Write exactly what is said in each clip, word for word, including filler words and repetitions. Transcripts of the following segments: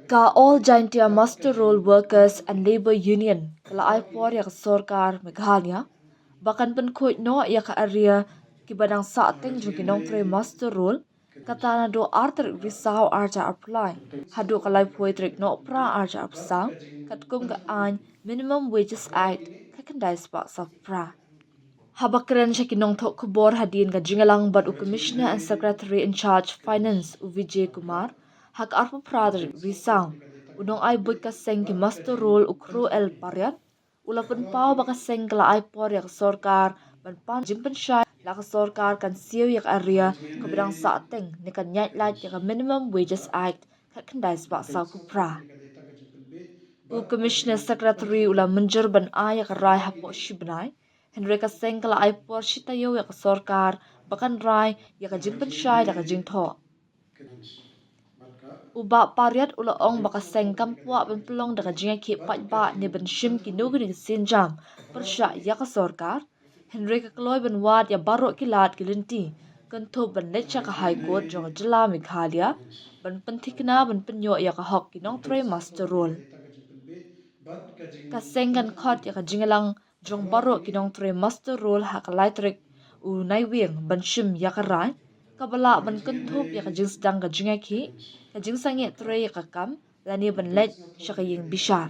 Ka All Jaintia Muster Roll Workers and Labour Union ka la ai por ïa ka sorkar Meghalaya ba kan pynkhuid noh ïa ka area kiba dang sah teng jong ki nongtrei muster roll, kata naduh ar tarik Risaw arhajar arphew lai haduh ka laiphew tarik Nohprah arhajar arphew saw, katkum ka aiñ Minimum Wages Act khatkhyndai spah sawphew phra. Haba kren sha ki nongthoh khubor hadien ka jingïalang bad u Commissioner and Secretary in Charge Finance, u Vijay Kumar, ha ka arphew phra tarik Risaw, u nongai buit ka seng ki muster roll, u Khroo L Pariat, u la pynpaw ba ka seng ka la ai por ïa ka sorkar ban pan jingpynshai la ka sorkar kan siew ïa ka area kaba dang sah teng ne kan ïaid lait ïa ka Minimum Wages Act khatkhyndai spah sawphew phra. U Commissioner Secretary u la mynjur ban ai ïa ka rai hapoh shi bnai, hynrei ka seng ka la ai por shi taïew ïa ka sorkar ba kan rai ïa ka jingpynshai da ka jingthoh. U Bah Pariat u la ong ba ka seng kam kwah ban pynlong da ka jingïakhih paidbah ne ban shim kino kino ki sienjam pyrshah ïa ka sorkar, hynrei ka kloi ban wad ïa baroh ki lad ki lynti, kynthup ban leit sha ka High Court jong ka jylla Meghalaya ban pynthikna ban pynïoh ïa ka hok ki nongtrei muster roll. Ka seng kan khot ïa ka jingïalang jong baroh ki nongtrei muster roll ha ka lai tarik u Naiwieng ban shim ïa ka rai kaba lah ban kynthup ïa ka jingsdang ka jingïakhih, ka jingsangeh trei ïa ka kam lane ban leit sha ka ïing bishar.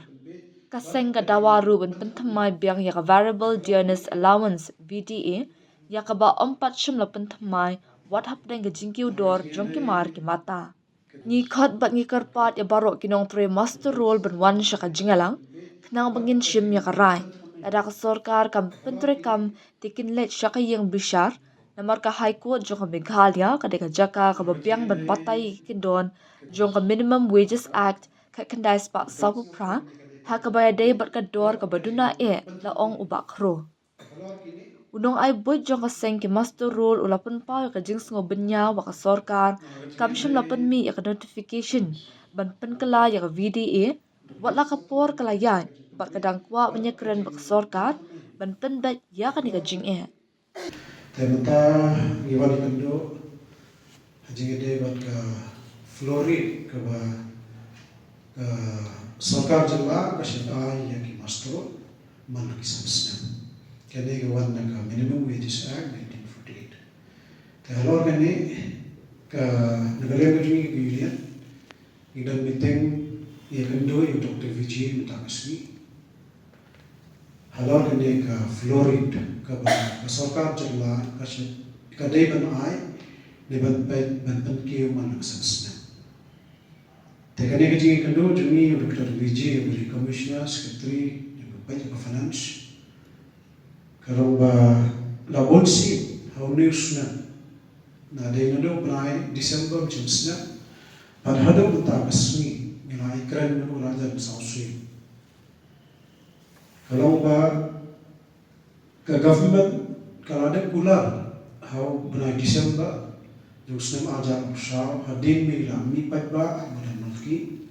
Ka seng ka dawa ruh ban pynthymmai biang ïa ka Variable Dearness Allowance, V D A, ïa kaba ym pat shym la pynthymmai wat hapdeng ka jingkiew dor jong ki mar ki mata. Ngi khot bad ngi kyrpad ïa baroh ki nongtrei muster roll ban wan sha ka jingïalang khnang ba ngin shim ïa ka rai. Lada ka sorkar kam pyntreikam te kin leit sha ka ïing bishar, namar ka High Court jong ka Meghalaya ka dei ka jaka kaba biang ban batai ïa ki kyndon jong ka Minimum Wages Act khatkhyndai spah sawphew phra, ha kaba ïadei bad ka dor kaba duna eh, la ong u Bah Khroo. U nongai buit jong ka seng ki muster roll u la pynpaw ïa ka jingsngewbha ba ka sorkar kam shym la pynmih ïa ka notification ban pynkylla ïa ka V D A, wat la ka por ka la ïaid bad ka dang kwah ban ïakren bad ka sorkar ban pynbeit ïa kane ka jingeh. Te mynta ngi wan ïakynduh ha jingïadei bad ka floor rate kaba ka sorkar jylla ka shah ai ïa ki muster roll man la ki san snem. Kane ka wan na ka Minimum Wages Act nineteen forty-eight. Te halor kane ka, na ka liang ka jong ngi ka union ngi don meeting ïakynduh ïa u Doctor Vijay mynta ka sngi. Halor kane ka floor rate kaba ka sorkar jylla ka shah, ka dei ban ai ne ban pyn, ban pynkiew man la ka san snem. Te kane ka jingïakynduh jong ngi u Doctor Vijay, uba dei Commissioner, Secretary, ne uba peit ïa ka Finance, ka long ba la bun sien ha une u snem, na dei naduh u bnai December mynshem snem bad haduh mynta ka sngi, ngi la ïakren bad u Rajan Sawsui. Ka long ba ka government ka la dep kular ha u bnai December jong u snem arhajar arphew saw, hadien ba la mih paidbah ha Madan Malki,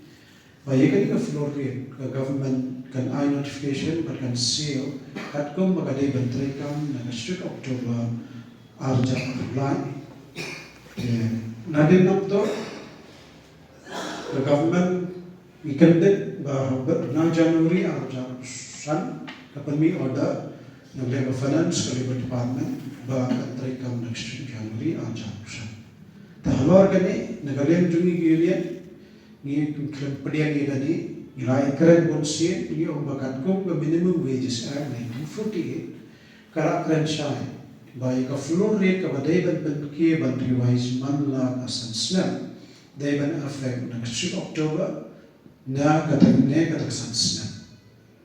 ba ïa kane ka floor rate ka government kan ai notification bad kan seal katkum ba ka dei ban treikam na ka strict October arhajar arphew lai. Te nadien nangta ka government ngi kyndit ba ha u bnai January arhajar arphew san ka pynmih order na ka liang ka Finance, ka Labour Department, ba kan treikam na ka strict January arhajar arphew san. Te halor kane na ka liang jong ngi ka union ngi kren pdiang ïa kane, ngi la ïakren bun sien, ngi ong ba katkum ka Minimum Wages Act nineteen forty-eight ka la kren shai ba ïa ka floor rate kaba dei ban pynkiew ban revise man la ka san snem dei ban effect na ka strict October na kata ne kata ka san snem.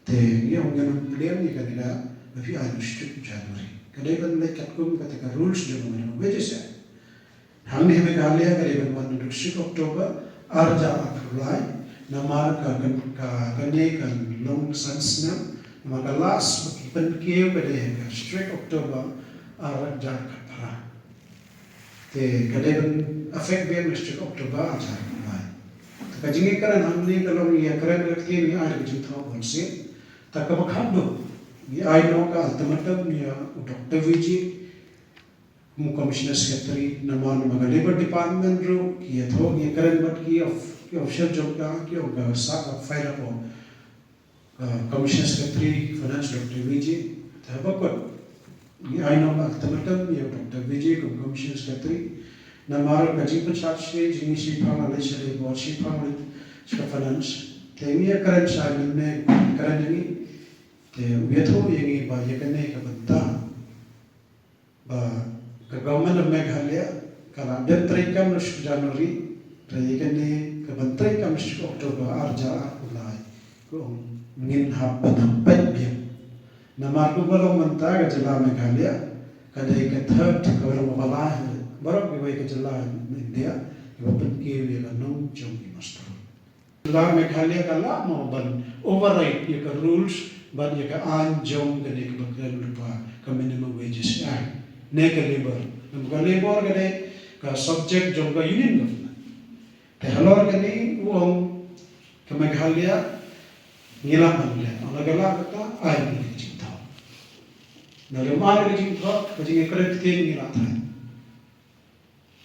Te ngi ong ngin pdiang ïa kane da ba phi ai na ka strict January. Ka dei ban leit katkum kata ka rules jong ka Minimum Wages Act. Hangne ha Meghalaya ka dei ban wan naduh ka strict October arhajar arphew lai, namar ka, ka, ka, kane kan long san snem, namar ka last ba ki pynkiew ka dei ha ka strict October arhajar khatphra. Te ka dei ban effect biang na ka strict October arhajar khatphra. Te ka jingïakren hangne ka long ïakren ka ktien ngi ai da ka jingthoh bun sien. Te kaba khatduh ngi ai noh ka ultimatum ïa u Doctor Vijay kum u Commissioner Secretary, namar, namar ka Labour Department ruh ki ïathuh, ngi ïakren bad ki of ki official jong ka, ki ong ka sah ka file hapoh, uh, Commissioner Secretary Finance Doctor Vijay. Te haba kut ngi ai noh ka tymmen tam ïa u Doctor Vijay kum Commissioner Secretary. Namar ka jingpynshai shi jingshai pang la leit sha Labour, shai pang la leit sha Finance. Te ngi ïa kren shai mynne, kren ïa ngi. Te u ïathuh ïa ngi ba ïa kane ka bynta ba ka Government of Meghalaya ka la dep treikam na shi January, te ïa kane ka ban treikam shi October ar hajar arphew lai. Ka ong ngin hap ban hap peit biang. Namar kumba long mynta ka jylla Meghalaya ka dei ka third ka ba long ba lai baroh kiwei ka jylla India kiba pynkiew ïa ka nong jong ki master. Jylla Meghalaya ka lah mo ban override ïa ka rules bad ïa ka aiñ jong kane kaba kren lypa ka Minimum Wages Act ne ka Labour. Namar ka Labour ka dei ka subject jong ka Union Government. Te halor kane u ong ka Meghalaya ngi lah ban leh, ong la ka lah kata ai ngi ka jingthoh. Na lem ai ka jingthoh ka jingkren ktien ngi lah thaiñ.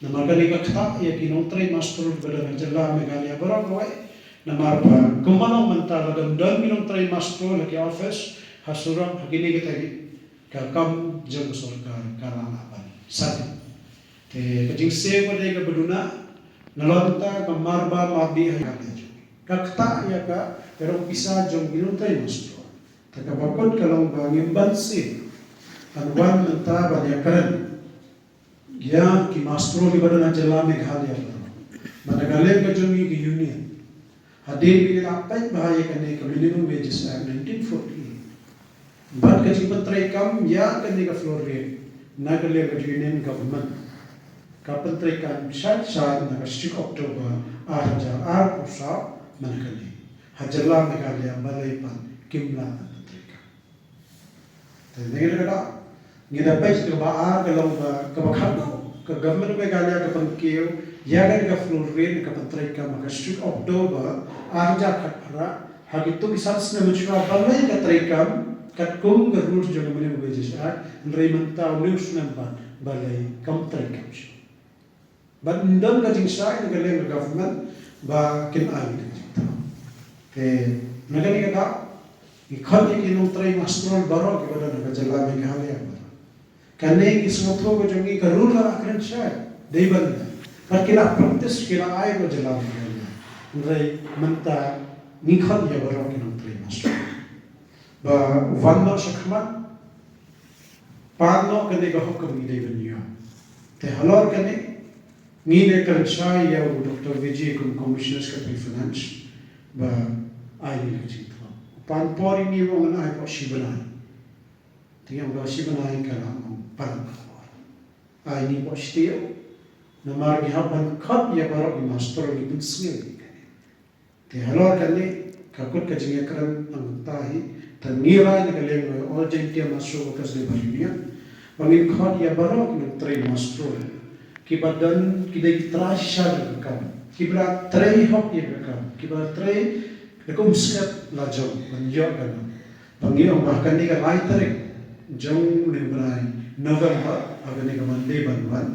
Namar kane ka ktah ïa ki nongtrei master ba don ha jylla Meghalaya baroh kawei. Namar ba kumba long mynta lada ym don ki nongtrei master ha ki office, ha surok, ha kine kita ki, ka kam jong ka sorkar ka la lah ban sah. Te ka jingsiew ka dei kaba duna, nalor mynta ka marba mardi ha ka dei jong ka ktah ïa ka, ka rong pisa jong ki nongtrei master. Te kaba kut ka long ba ngim banse ban wan mynta ban ïakren ïa ki master kiba don ha jylla Meghalaya baroh. Bad na ka liang ka jong ngi ki union, hadien ba ngi la peit bha ïa kane ka Minimum Wages Act nineteen forty-eight bad ka jingpyntreikam ïa kane ka floor rate na ka liang ka Union Government, ka pyntreikam shait shait na ka shi October ar hajar arphew saw. Mynta kane ha jylla Meghalaya balei pat kim lah ban pyntreikam? Te ngi da, ngi da peit kaba ar ka long ba, kaba khatduh ka Government of Meghalaya ka pynkiew ïa kane ka floor rate ka pyntreikam ha ka shi October ar hajar khatphra. Ha kito ki san snem mynshuwa balei ka treikam katkum ka rules jong ka Minimum Wages Act, hynrei mynta une u snem pat balei kam treikam shuh? Bad ym don ka jingshai na ka liang ka government ba kin ai ka jingthoh. Te na kane ka daw ngi khot ïa ki nongtrei master baroh kiba don ha ka jylla Meghalaya baroh. Kane ngi sngewthuh ka jong ngi ka rule ka la kren shai, dei ban leh. Bad ki la practice, ki la ai ka jylla Meghalaya. Hynrei mynta ngi khot ïa baroh ki nongtrei master ba wan noh shakhmat, pan noh kane ka hok kaba ngi dei ban ïoh. Te halor kane ngi dei kren shai ïa u Doctor Vijay kum Commissioner Secretary Finance ba ai ngi ka jingthoh. Pan por ïa ngi, u ong ngan ai hapoh shi bnai. Te ngi ong ba shi bnai ka la ong palat ka por. Ai ngi hapoh shi taïew. Namar ngi hap ban khot ïa baroh ki master, ngi pynsngew ïa kane. Te halor kane ka kut ka jingïakren nangta hi, te ngi rai na ka liang ka All Jaintia Master Workers Labour Union ba ngin khot ïa baroh ki nongtrei master kiba don, ki dei ki trai shisha jong ka kam, kiba la trei hok ïa ka kam, kiba la trei da ka umsyep la jong ban ïoh ka nam. Ba ngi ong ba ha kane ka lai tarik jong une u bnai November, ha kane ka Monday ban wan,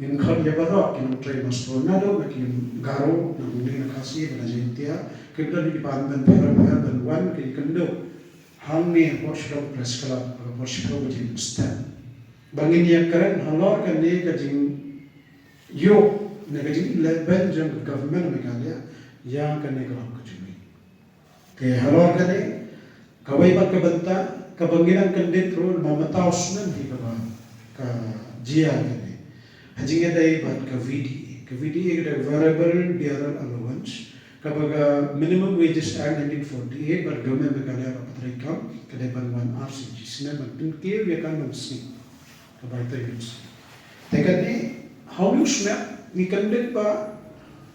ngin khot ïa baroh ki nongtrei master naduh na ki Garo, na Hmong, na Khasi bad na Jaintia, kiba don ki department pher pher ban wan ki kynduh hangne hapoh Shillong Press Club ha ka por shiphew baje mynstep. Ba ngin ïakren halor kane ka jingïoh ne ka jingïaleh beiñ jong ka Government Meghalaya ïa kane ka hok ka jong ngi. Te halor kane kawei pat ka bynta kaba ngi dang kyndit ruh namar mynta u snem hi kaba ka jia kane. Ha jingïadei bad ka V D A, ka V D A ka dei Variable Dearer Allowance, kaba ka Minimum Wages Act nineteen forty-eight bad Government Meghalaya ka pyntreikam ka dei ban wan ar snem shi snem ban pynkiew ïa ka nong sngi. Ka bai trei nong sngi. Te kane ha une u snem ngi kyndit ba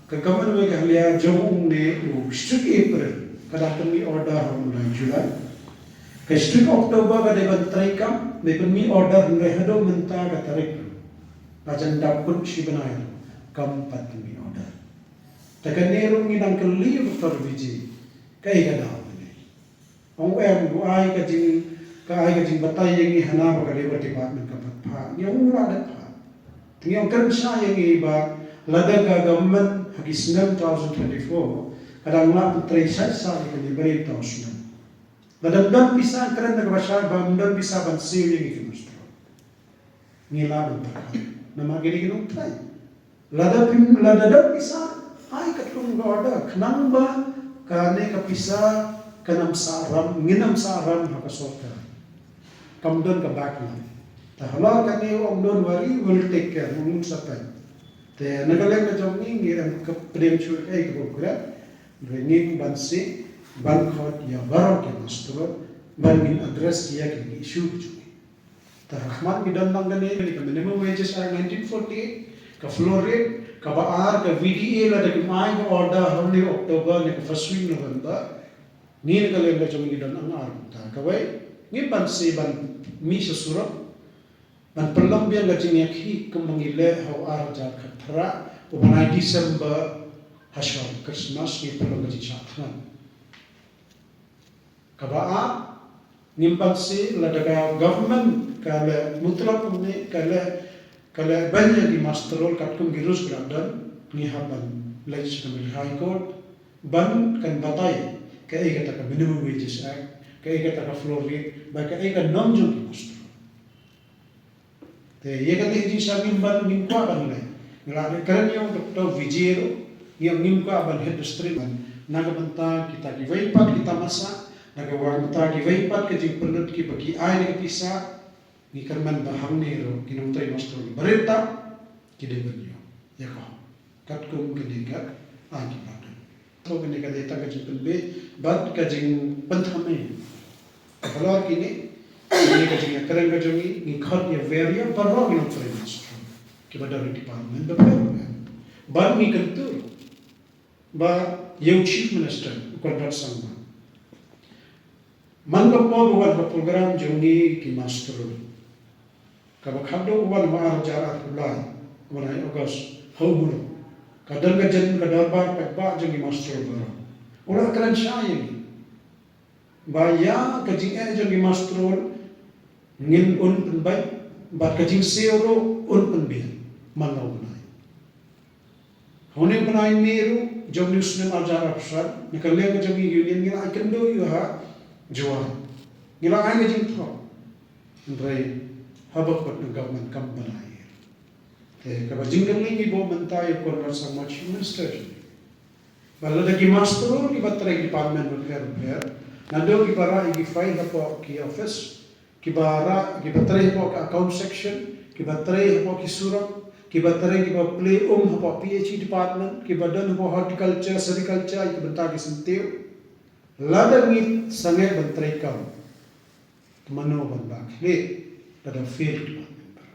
ka Government Meghalaya jong une u strict April ka da pynmih order ha u bnai July. Ka strict October ka dei ban treikam, dei pynmih order, hynrei haduh mynta ka tarik ruh la jan dap kut shi bnai ruh kam pat pynmih order. Te kane ruh ngi dang kylli ïa u Doctor Vijay kaei ka daw kane. Ong em u ai ka jing, ka ai ka jingbatai ïa ngi hana ba ka Labour Department ka pat phah. Ngi ong u la dep phah. Te ngi ong kren shai ïa ngi ba Lada ka government ha ki snem two thousand twenty-four ka dang lah ban trei sha sha ïa kane barim tau snem. Lada ym don pisa, kren da kaba shai, ba ym don pisa ban siew ïa ki master, ngi lah ban tyrkhong namar kine ki nongtrei. Lada phim, lada don pisa, ai katkum ka order, khnang ba kane ka pisa kan ym sah ram, ngin ym sah ram ha ka sorkar. Kam don ka backup. Te halor kane ong, don't worry, we'll take care, ngin sa peit. Te na ka liang ka jong ngi, ngi ym ka pdeng shuh ei kaba kren, hynrei ngin ban siew ban khot ïa baroh ki master ban ngin address ïa ki issue ki jong ngi. Te ha khmat ngi don lang kane, kane ka Minimum Wages Act nineteen forty-eight, ka floor rate, kaba ar, ka V D A, lada kim ai ka order ha une u October ne ka first week November, ngi na ka liang ka jong ngi don ang ar bynta. Kawei, ngin ban siew ban mih sha surok ban pynlong biang ka jingïakhih kumba ngi leh ha u ar hajar khatphra, u bnai December, ha shwa Christmas, ngi pynlong ka jingshah thngan. Kaba ar, ngim ban siew lada ka government ka leh mutlak kumne, ka leh, ka leh ban ïa ki master roll katkum ki rules ka la don, ngi hap ban leit sha ka High Court ban kan batai kaei kata ka Minimum Wages Act, kaei kata ka floor rate, bad kaei ka norm jong ki master roll. Te ïa kane ka jingshah ngim ban, ngim kwah ban leh. Ngi la dei kren ïa u Doctor Vijay ruh, ngi ong ngim kwah ban hit the street ban. Na ka bynta kita kiwei pat ki tamasa, na ka bynta kiwei pat ka jingpynlut kiba ki ai da ka pisa, ngi kyrmen ba hangne ruh ki nongtrei master roll barit tam ki dei ban ïoh ïa ka hok. Katkum kane ka, ah, ki pardon. To kane ka dei tang ka jingpynbeit bad ka jingpynthame. Halor kine, kane ka jingïakren ka jong ngi, ngi khot ïa baroh, ïa baroh ki nongtrei master kiba don ha department bapher bapher. Bad ngi kyntu ba ïa u Chief Minister, u Conrad Sangma, man ka por ba wan ha program jong ngi ki master roll, kaba khadduh u wan ha u ar hajar arphew lai, u wan ha August, ha u Mulong, ka don ka jing, ka dorbar paidbah jong ngi master baroh. U la kren shai ïa ngi ba ïa ka jingeh jong ngi master roll ngin, un pynbeit, bad ka jingsiew ruh un pynbiang man la u bnai. Ha une u bnai May ruh jong une u snem ar hajar arphew san, na ka liang ka jong ngi Union ngi la ai kynduh ïa u ha Jowai. Ngi la ai ka jingthoh. Hynrei haba kut na government kam ban ai. Te kaba jingkylli ngi buh mynta ïa u Conrad Sangma, Chief Minister, ba lada ki master roll kiba trei department bapher bapher, naduh kiba rah ïa ki file hapoh ki office, kiba rah, kiba trei hapoh ka account section, kiba trei hapoh ki surok, kiba trei, kiba plie um hapoh P H E department, kiba don hapoh horticulture, sericulture, ïa ki bynta ki syntiew. Lada ngi sangeh ban treikam, te mano ban bah khlieh lada fail department?